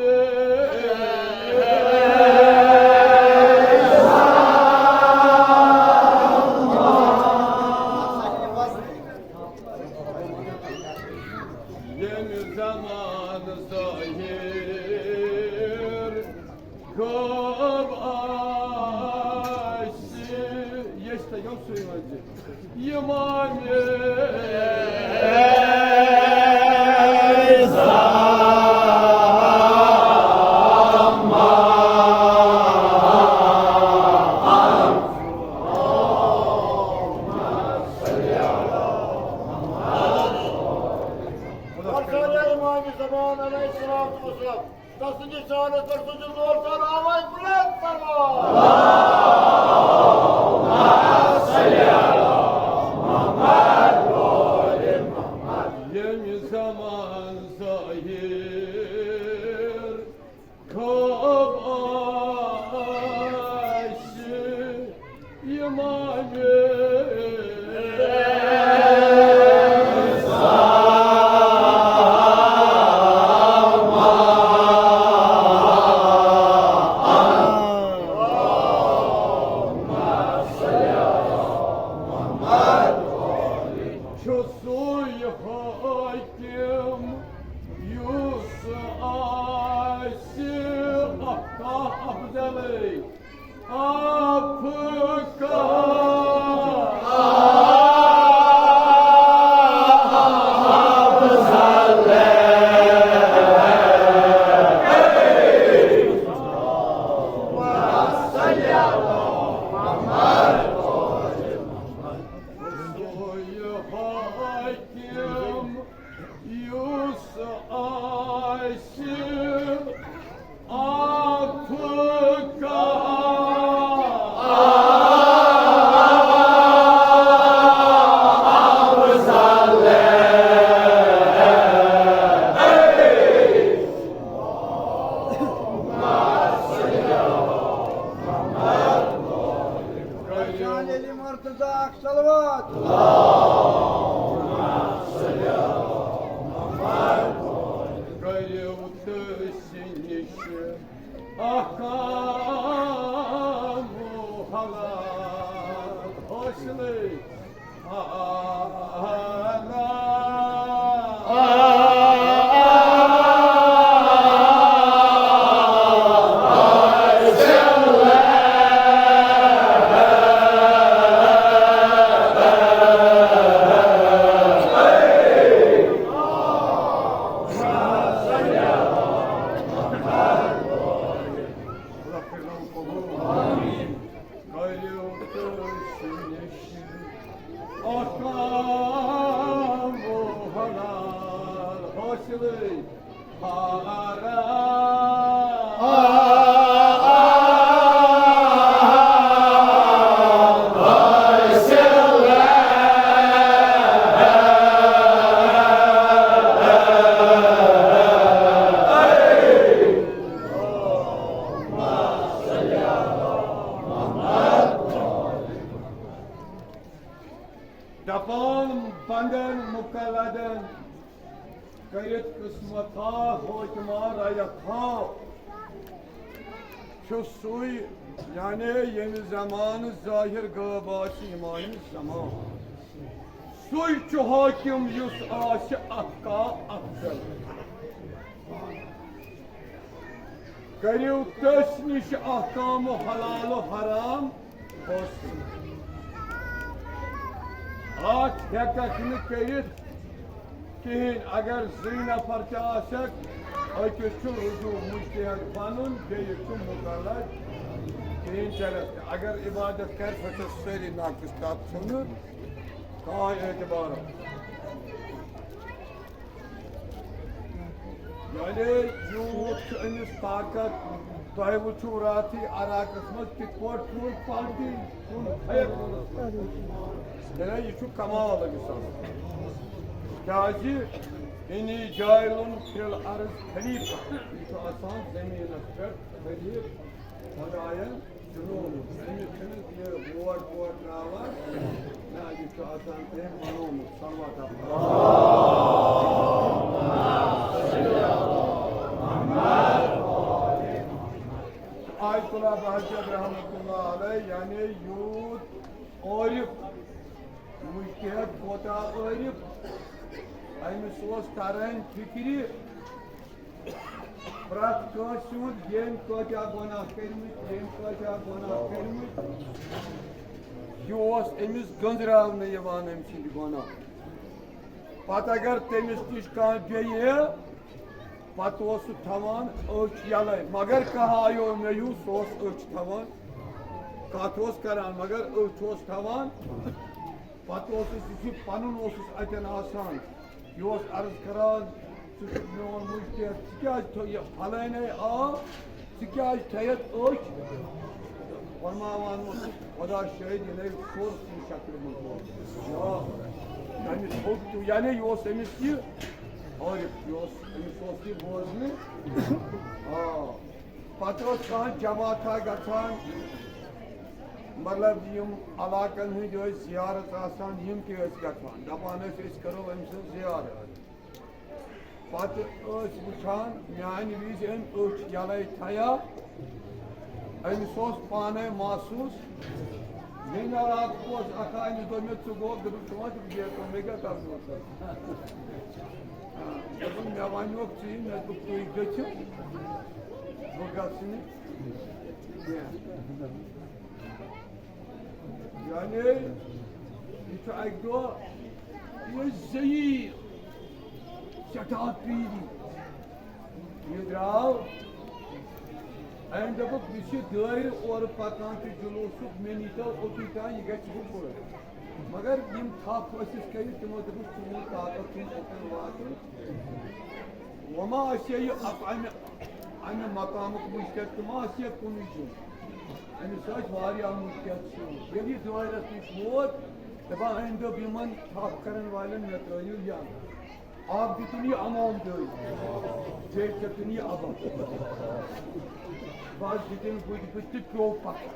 ییٚمہِ زمانہٕ ظٲہِر خواب آسہِ، ییٚژھِ تَگیو سُے وَنہِ. اِمامِ اور سارے امام زمان علیہ الصلوۃ والسلام، تسٕنٛدِس شانس پٮ۪ٹھ سوٗزِو زور سان آواز بلند فرماو. چھُ سُے حٲکِم یُس آسہِ اَکھ افضلٕے۔ یُس آسہِ اَکھ شان علی مرتضی اکھ صلوات۔ کٔرِو تٔسۍ نِش احکام حلال حٲصِلٕے۔ کٔرِو تٔسۍ نِش احکام حلال حٲصِلٕے۔ دپان بندن مقلدن کٔرِتھ قسمت ہا حٲکما رعیت ہا۔ چھُ سُے، یعنی ییٚمہِ زمانہٕ ظٲہِر غٲب آسہِ اِمام زمان۔ سُے چھُ حٲکِم یُس آسہِ اَتھ کا افضل۔ کٔرِو تٔسۍ نِش احکام حلال و حرام حٲصِل۔ اَتھ ہٮ۪کَکھ نہٕ کٔرِتھ کِہیٖنۍ۔ اگر زٕے نفر تہِ آسٮ۪کھ، أکِس چھُ رجوع مجتہد پنُن، بیٚیِس چھُ مقلد، کِہیٖنۍ چلٮ۪س نہٕ۔ اگر عبادت کرِ، سۄ چھےٚ سٲری ناقص، تَتھ چھُنہٕ کانٛہہ اعتبار۔ یعنی یوٗت چھُ أمِس طاقت، تۄہہِ وٕچھِو راتھٕے عراقس منٛز کِتھ پٲٹھۍ پھیوٗر پالٹی کُن پھیرٕ۔ یعنی یہِ چھُ کمال أمِس آسان۔ کیٛازِ؟ انی جاعل فی الارض خلیفہ، یہِ چھُ آسان زٔمیٖنَس پٮ۪ٹھ خلیفہ۔ خۄدایَن چُنومُت، أمِس چھُنہٕ یہِ ووٹ ووٹ ترٛاوان، نہ، یہِ چھُ آسان تٔمۍ بنومُت، صلوات پرناوان۔ آیت اللہ بہجت رحمۃ اللہ علیہ، یعنی یوٗت عٲرِف، مُجتہد کوٗتاہ عٲرِف، أمِس اوس تران فِکرِ، پرٛٮ۪تھ کٲنٛسہِ ہُنٛد ییٚمۍ کۭتیٛاہ گۄناہ کٔرمٕتۍ، ییٚمۍ کۭتیٛاہ گۄناہ کٔرمٕتۍ، یہِ اوس أمِس گٔنٛزراونہٕ یِوان أمۍ سٕنٛدۍ گۄناہ۔ پتہٕ اگر تٔمِس نِش کانٛہہ بیٚیہِ یِیہِ، پتہٕ اوس سُہ تھاوان أچھ یَلَے، مگر کانٛہہ آیو مےٚ ہیوٗ، سُہ اوس أچھ تھاوان، کَتھ اوس کران، مگر أچھ اوس تھاوان۔ پتہٕ اوسُس، یُس یہِ پنُن اوسُس اَتٮ۪ن آسان، یہِ اوس عرض کران، "ژٕ چھُکھ میون مُجتہد، ژٕ کیٛازِ تھوٚو یہِ فلٲنۍ آو، ژٕ کیٛازِ تھٲیِتھ أچھ؟" فرماوان اوسُس، "خۄدا شٲہِد، یہِ نَے سورُس یہِ شکلہِ منٛز اوس۔" آ، تَمہِ تھوٚد تہِ، یعنی یہِ اوس أمِس یہِ عٲرِف، یہِ اوس، أمِس اوس یہِ بوزنہٕ۔ آ۔ پتہٕ اوس کانٛہہ جماعتھا گژھان، مطلب، یِم علاقن ہٕنٛدۍ ٲسۍ زیارت آسان، یِم تہِ ٲسۍ گژھان، دَپان ٲسۍ، أسۍ کرو أمۍ سٕنٛز زیارت۔ پتہٕ ٲسۍ وٕچھان، میانہِ وِزِ أمۍ أچھ یَلَے تھیا، أمِس اوس پانَے محسوٗس۔ ییٚمہِ راتہٕ اوس اَکھ، أمِس دوٚپ مےٚ، "ژٕ گوٚو؟" دوٚپُن، "ژٕ ما چھُکھ بیکار، مےٚ کیٛاہ کرنووُتھ ژےٚ؟" دوٚپُن، "مےٚ وَنیوکھ ژٕ یہِ، مےٚ دوٚپ، تُہۍ گٔژھِو، بہٕ گژھٕ نہٕ کینٛہہ۔" یعنی، یہِ چھُ اَکہِ دۄہ، یہِ ٲسۍ ضعیٖف، سٮ۪ٹھاہ پیٖری۔ یہِ درٛاو، أمۍ دوٚپُکھ، یُس یہِ دٲیرٕ اورٕ پَکان چھُ جلوٗسُک، مےٚ نیٖتو اوٚتُے تام، یہِ گژھِ ہُہ پٲٹھۍ۔ مگر یِم تھپھ ٲسِس کٔرِتھ، تِمو دوٚپُکھ، "چون طاقت چھُنہٕ اوٚتَن واتُن۔ وۄنۍ ما آسہِ ہے یہِ اَتھ اَمہِ، اَمہِ مقامُک مُجتہد، تہِ ما آسہِ ہے کُنُے زوٚن؟" أمِس ٲسۍ واریاہ مُجتہد سۭتۍ۔ ییٚلہِ یہِ دٲیرَس نِش ووت، دَپان، أمۍ دوٚپ یِمَن تھپھ کَرَن والٮ۪ن، "مےٚ ترٛٲیِو یَلہٕ۔" اَکھ دِتُن یہِ عمام دٲری، بیٚیہِ دِتُن یہِ عبا۔ بَس دِتِن بٕتھِ بٕتھِ تہٕ پیوٚو پَتہٕ۔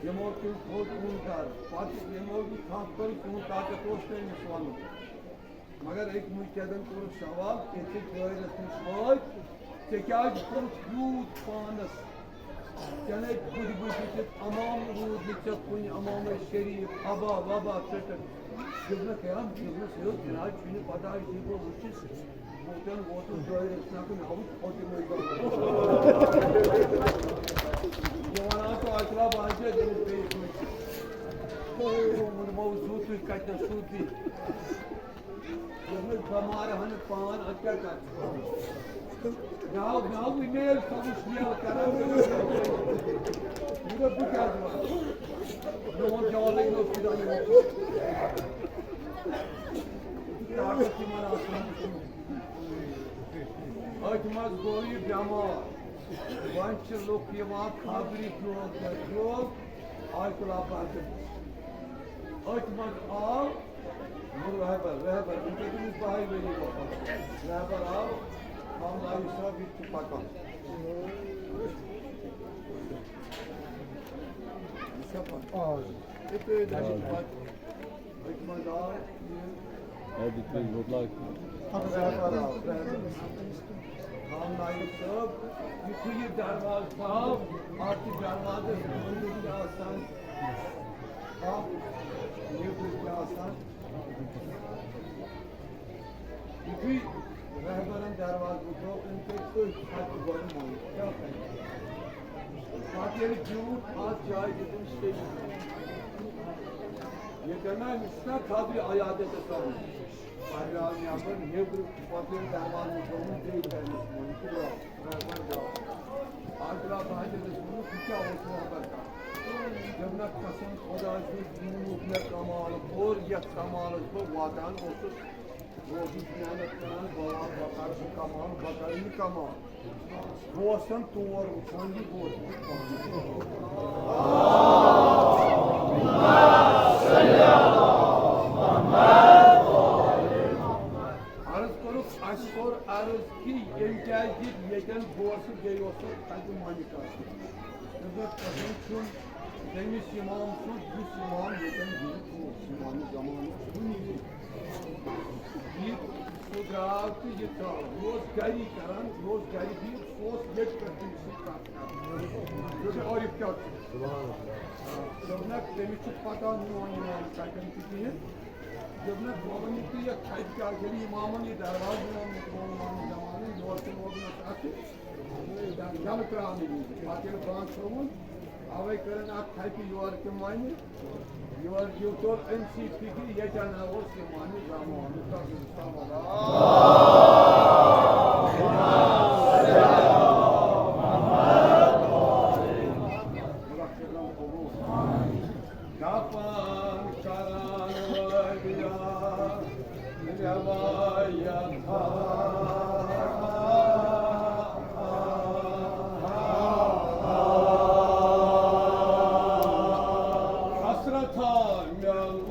یِمو تُل تھوٚد کُن کَر۔ پَتہٕ یِمو یہِ تھپھ کٔر، تِہُنٛد طاقت اوس نہٕ أمِس وَنُن۔ مگر أکۍ مُجتہدن کوٚرُکھ سوال، "ییٚلہِ ژےٚ دٲیرَس نِش وٲتۍ، ژےٚ کیٛازِ کوٚرُتھ یوٗت پانَس؟ ژےٚ نے بٕتھِ بٕتھِ دِتِتھ عمام، روٗد نہٕ ژےٚ کُنہِ عمامے شریٖف، عبا وبا ژٔٹِتھ؟" دوٚپنَکھ، "ہے، دوٚپنَس، ہے، مےٚ حظ چھُنہٕ پَتہ، یہِ بہٕ وٕچھِس، بہٕ ووتُن ووتُس دٲیرَس نَکُن، ہاوُس پھۄتہِ منٛز گژھُن۔" یہِ وَنان چھُ، اَتہِ ترٛاو بہٕ اَتہِ تٔمِس بیٚیِس منٛز۔ ووٚنمو، "زُو تُہۍ کَتہِ نَس چھُو دِتھ؟" ییٚلہِ بٮ۪مارِ ہن پان، اَتھ کیٛاہ کَرٕ؟ مےٚ آو، مےٚ آو اِمیل، سۄ وٕچھ میل کران۔ مےٚ دوٚپ، بہٕ کیٛاہ دِمہٕ؟ میون جوابٕے اوس خۄداے یوت۔ طاقت تِمن آسان۔ أتھۍ منٛز گوٚو یہِ بٮ۪مار۔ وۄنۍ چھِ لُکھ یِوان خبرِ درٛوگ نہ درٛوگ، آیت اللہ بہادر۔ أتھۍ منٛز آو رہبر، رہبر، وٕنکیٚس چھُ أمِس بَہَے ؤری گژھان۔ رہبر آو، خامنائی صٲب، یہِ تہِ چھُ پَکان۔ یہِ چھا پَکان؟ آ۔ یہِ تہِ ٲسۍ اَسہِ پَتہٕ۔ أتھۍ منٛز آو یہِ۔ ہے، دِتہٕ مےٚ یوٚت لاگ۔ رہبر آو، رہبر۔ خامنائی صٲب، یُتھُے یہِ دروازٕ آو، اَتھ چھِ دروازَس أنٛدرۍ تہِ آسان، اَتھ نیٚبرۍ تہِ آسان۔ یُتھُے رہبرن دروازٕ وٕچھو، أمۍ کٔرۍ أتھۍ خطہِ گۄڈٕ منٛز۔ کیٛاہ خطہِ؟ پتہٕ ییٚلہِ بیوٗٹھ اَتھ جایہِ دیُتُن سیٚدِ۔ ییٚتٮ۪ن نا، أمِس چھُنہ خبرِ عیادتس آمُت۔ پتہٕ درٛاو نٮ۪بر، نیٚبرٕ، پتہٕ ییٚلہِ دروازٕ وٕچھو، بیٚیہِ کَرِ أمِس منٛز تہٕ درٛاو۔ رہبر درٛاو۔ اَتھ درٛاو بہٕ حضرتس ووٚنُس، "یہِ کیٛاہ اوس رہبر کران؟" دوٚپنَکھ، "قسم خۄداے سٕنٛز، یہِ ووٚنُکھ مےٚ کمال کوٚر، یَتھ کمالَس بہٕ واتان اوسُس۔ بہٕ اوسُس محنت کران، بہٕ واتہٕ، بہٕ کرٕ سُہ کمال، بہٕ کرٕ یہِ کمال۔" بہٕ اوسَن تور وٕچھان، یہِ گوٚو عرض کوٚرُکھ، اَسہِ کوٚر عرض کہِ ییٚمۍ کیٛازِ دِتۍ ییٚتٮ۪ن بوسہٕ، بیٚیہِ اوس اَتہِ مۄنہِ کَرُن۔ مےٚ دوٚپ، قسم چھُم تٔمِس اِمام سُنٛد، یُس اِمام ییٚتٮ۪ن بِہِتھ اوس، اِمام زمانُک کُنہِ وِزِ۔ یہِ سُہ درٛاو تہٕ یہِ ژاو۔ یہِ اوس گَری کَران، یہِ اوس گَرِ بِہِتھ، سُہ اوس ییٚتہِ پٮ۪ٹھ تٔمِس سۭتۍ کَتھ کَران۔ دوٚپُن، "عارف کیٛاہ چھُ؟" دوٚپنَکھ، "تٔمِس چھُ پَتہ میون اِمام کَتٮ۪ن چھُ کِہیٖنۍ۔" دوٚپنَکھ، "وۄنۍ ؤنِو تُہۍ یَتھ تھپہِ کیٛاہ، ییٚلہِ اِمامَن یہِ دروازٕ ووٚن، یِمامَن زمانہٕ یورٕ تہِ لوگنَس اَتھٕ، یَلہٕ ترٛاونہٕ وِزِ۔ پَتہٕ ییٚلہِ بنٛد تھوٚوُن، اَوَے کٔرٕن اَتھ تھپہِ یورٕ تہِ مۄنہِ، یورٕ دیُت تورٕ أمۍ سٕے فِکرِ، ییٚتٮ۪ن نہ اوس اِمامِ زمانہٕ کَرُن صلی اللہ علیہ وسلم۔ دفن کرن وٲلۍ روایت۔ حسرت مےٚ لوٚگ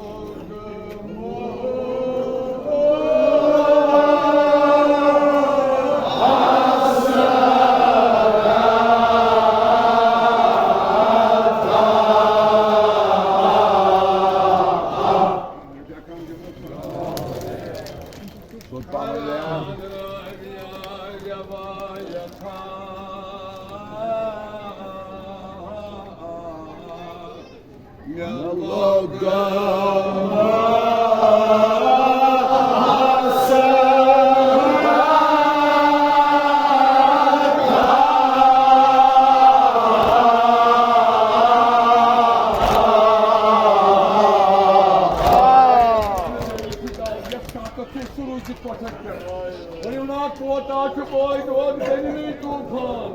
ؤنِو نا، کوتاہ چھُ بٲے دۄد گٔنِنٕے طوٗفان؟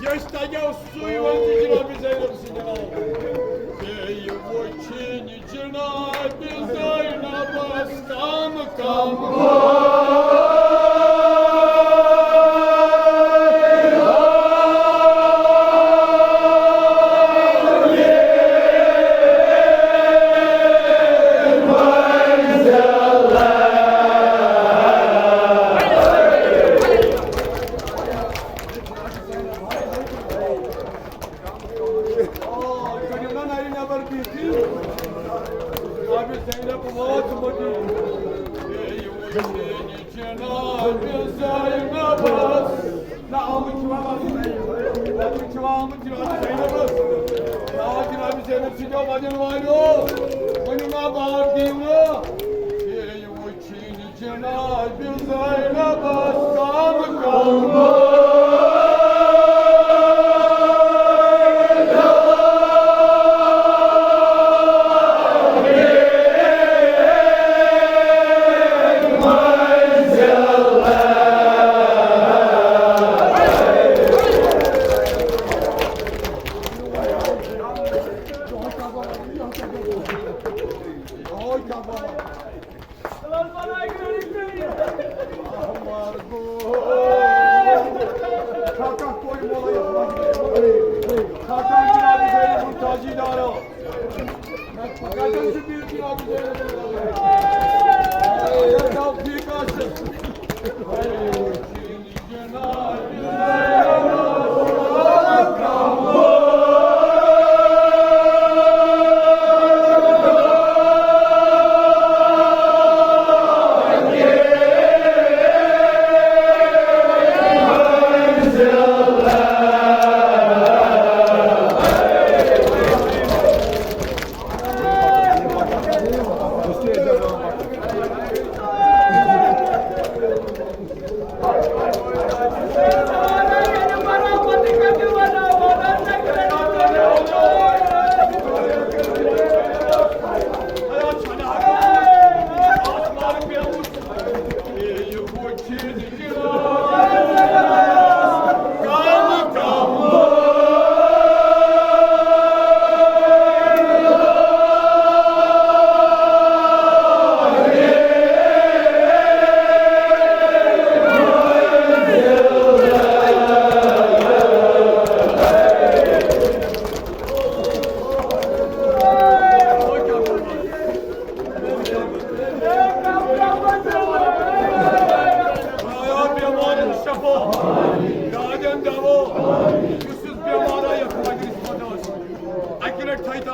یہِ ٲسۍ تَتہِ اوس سُے وۄنۍ تہِ جناب زینب سٕنٛدِ ناوٕ۔ بیٚیہِ وٕچھِنۍ جناب زینبس کم کم۔ جناب زینبس۔ نہ، آمٕتۍ چھِوا، آمٕتۍ چھِوا، آمٕتۍ جناب زینبس۔ آ، جناب زینب سٕنٛدیو وَدَن والیو۔ ؤنِو نا، باغ دِیِو نا۔ بیٚیہِ وٕچھِنۍ جناب زینبس کم کم۔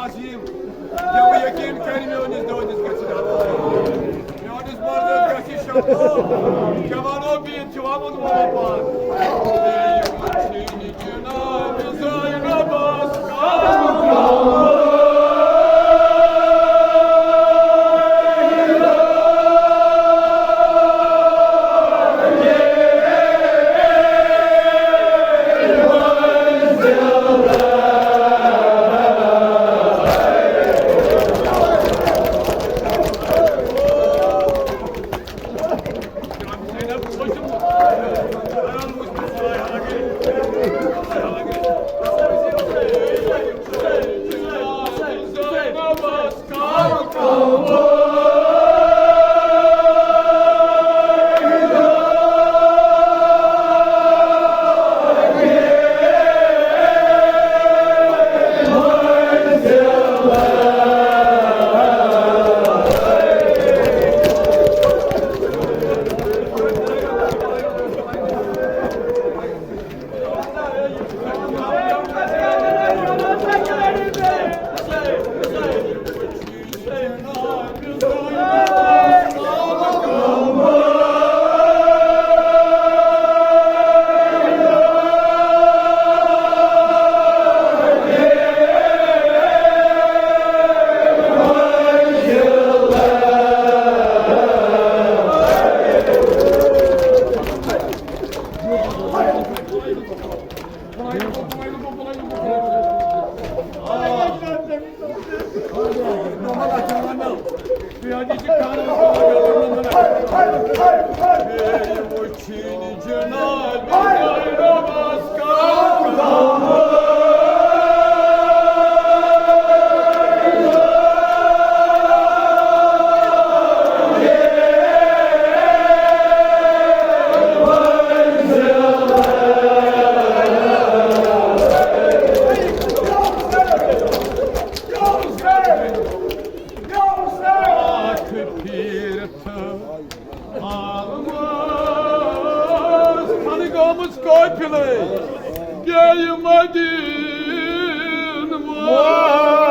عظیٖم، یہِ بہٕ یقیٖن کَرِ میٛٲنِس دٲدِس گژھِ رحم۔ میٛٲنِس مردَس گژھِ شفا۔ جوانو بیٖن چھِ وَمُن وَمُن پان۔ بیٚیہِ وٕچھِنۍ جناب زینبَس کَم۔ آمٕژ، خانہٕ گٔمٕژ قٲفلَے، بیٚیہِ مدیٖنہٕ وٲژ۔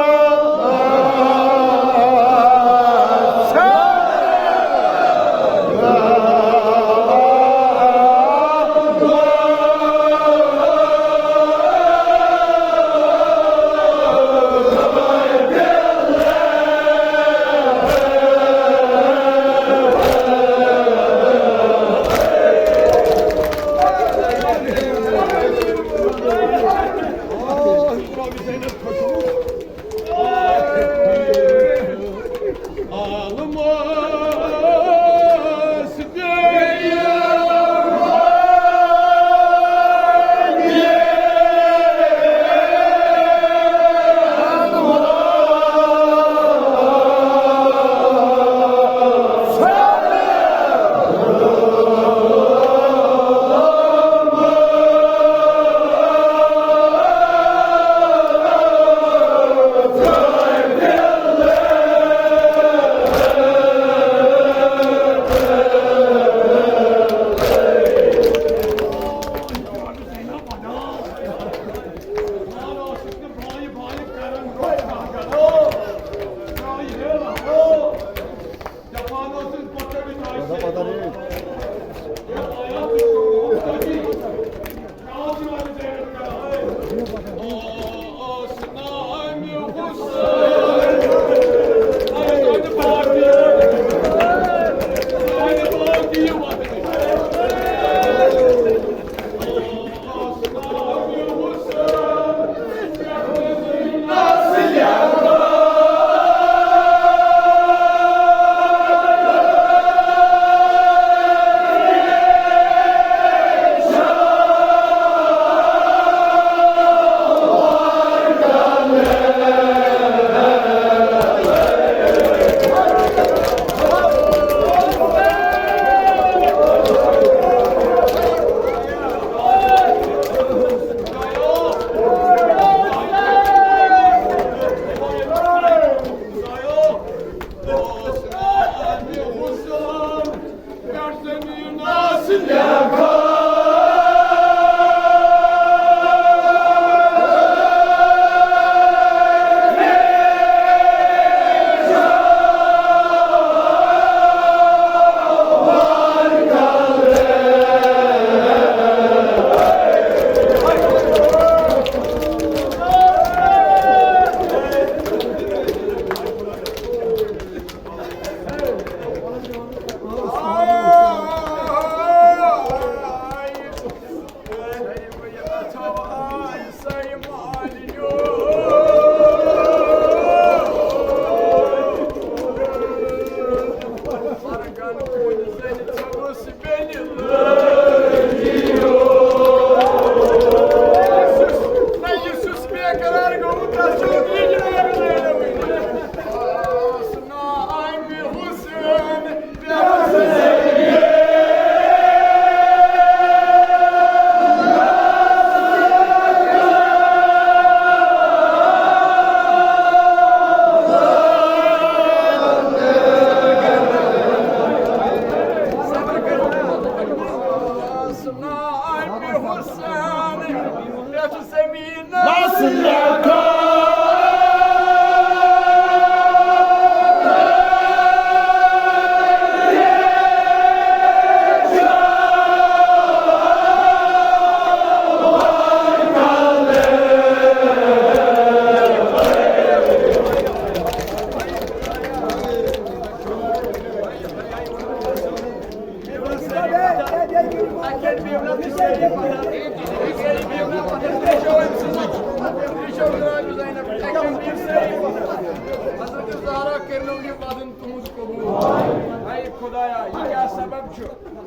کٔرِنو یہِ وَدُن تُہُنٛد قبوٗل۔ اے خۄدایا، یہِ کیٛاہ سبب چھُ؟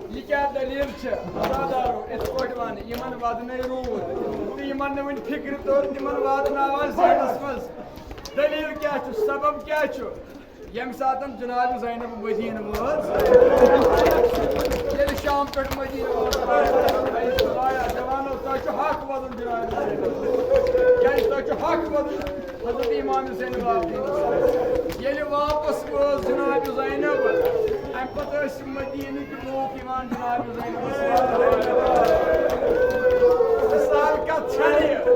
یہِ کیٛاہ دٔلیٖل چھِ؟ عزادارو، یِتھ پٲٹھۍ وَن، یِمَن وَدنَے روٗد تہٕ یِمَن نہٕ وٕنہِ فِکرِ توٚر، تِمَن واتناو اَز ذہنَس منٛز۔ دٔلیٖل کیٛاہ چھُ؟ سبب کیٛاہ چھُ؟ ییٚمہِ ساتَن جناب زینب مدیٖنہٕ وٲژ، ییٚلہِ شام پٮ۪ٹھ مدیٖنہٕ وٲژ، اے خۄدایا، جوانو، تۄہہِ چھُ حق وَدُن جناب زینب، کیٛازِ تۄہہِ چھُ حق وَدُن حضرت امام حسین واپس۔ ییٚلہِ واپس وٲژ جناب زینب، اَمہِ پتہٕ ٲسۍ مدیٖنٕکۍ لوٗکھ یِوان جناب زینبَس۔ سہل کَتھ چھےٚ یہِ،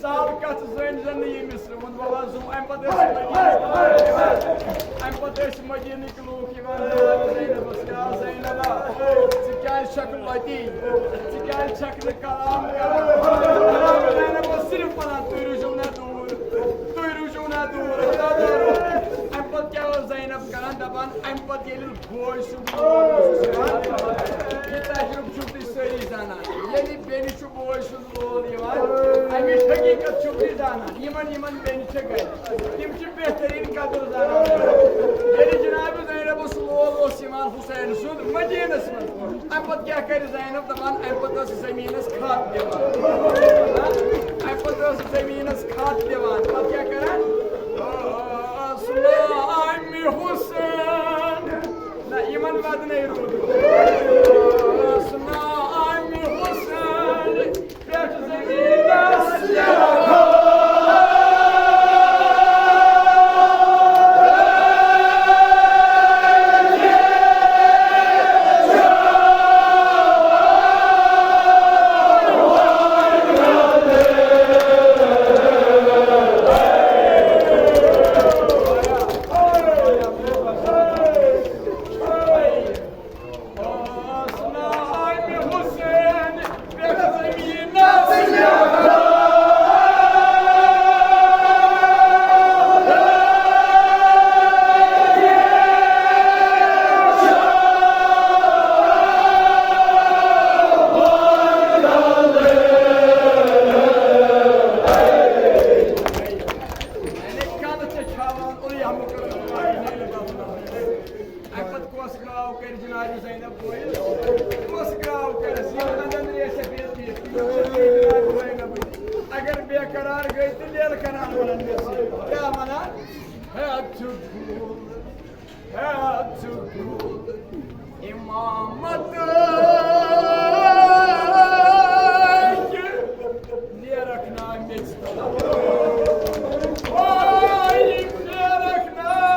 سہل کَتھ زٲنۍ زَن نہٕ ییٚمِس۔ ووٚن بابا زوٗ، اَمہِ پتہٕ ٲسۍ مدیٖنٕکۍ، اَمہِ پتہٕ ٲسۍ مدیٖنٕکۍ لوٗکھ یِوان زینبَس، یا زینبا، ژٕ کیٛازِ چھَکھ لۄتی؟ ژٕ کیٛازِ چھَکھ نہٕ کلام کران؟ زینب ٲس صرف وَنان، "تُہۍ روٗزِو مےٚ دوٗر، تُہۍ روٗزِو مےٚ دوٗر۔" اَمہِ پتہٕ کیٛاہ ٲس زینب کران؟ دَپان، اَمہِ پتہٕ ییٚلہِ بوے سُنٛد لول اوسُس یِوان، یہِ تجرُبہٕ چھِو تُہۍ سٲری زانان، ییٚلہِ بیٚنہِ چھُ بوے سُنٛد لول یِوان، اَمِچ حقیٖقت چھِو تُہۍ زانان۔ یِمن، یِمن بیٚنہِ چھےٚ گرِ، تِم چھِ بہتریٖن قدر زانان۔ ییٚلہِ جناب زینبَس لول اوس یِوان حسین سُنٛد مدیٖنَس منٛز، اَمہِ پتہٕ کیٛاہ کرِ زینب؟ دَپان، اَمہِ پتہٕ ٲس زٔمیٖنَس کھاد دِوان۔ اَمہِ پتہٕ ٲس زٔمیٖنَس کھاد دِوان۔ پتہٕ کیٛاہ کران؟ "سُلامِ حسین۔" نہ، یِمن وَدنَے روٗد۔ "سُلامِ حسین۔" پٮ۪ٹھ زٔمیٖنَس لیکھو۔ اَمہِ پتہٕ کۄس گاو کرِ جناب زینب بٲیِل؟ کۄس گاو کرٮ۪س؟ یِم دَنٛدَن ریشہ بیٚیہِ تہِ، یِم چھِ جناب زینبٕے۔ اگر بے قرار گٔے تہٕ لیلہٕ کَنان وَنان گٔژھِ۔ کیٛاہ وَنان؟ ہے ژٕ ٹھوٗل، ہے ژٕ ٹھوٗل، امامت نیرکھ نا میٚژِ تَل۔ وای، نیرکھ نا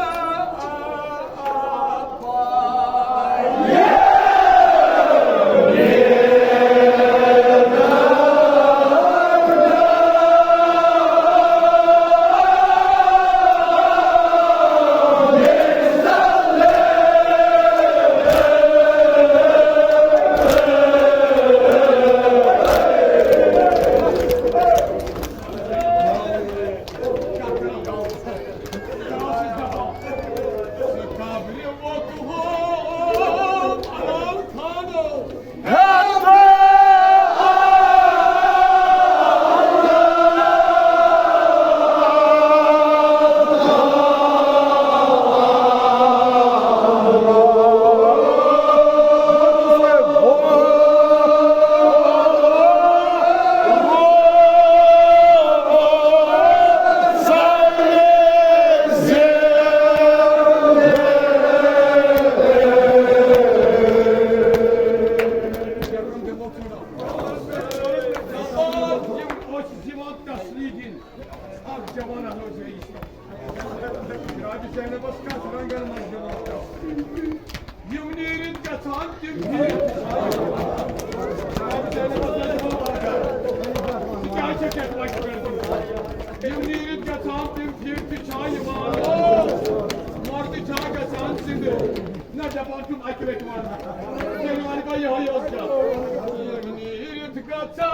یِم نیٖرِتھ گژھان تِم پھِرِ۔ ژٕ کیٛازِ چھَکھ یَتھ وَتہِ پٮ۪ٹھ؟ یِم نیٖرِتھ گژھان تِم پھِرِ تہِ چھا یِوان؟ مَردٕ چھا گژھان زِندٕ؟ نہ، دَپان چھُم اَکہِ لَٹہِ وَنہٕ۔ تیٚلہِ وَنہٕ بہٕ یِہوٚے اوس کیٛاہ۔ یِم نیٖرِتھ گژھان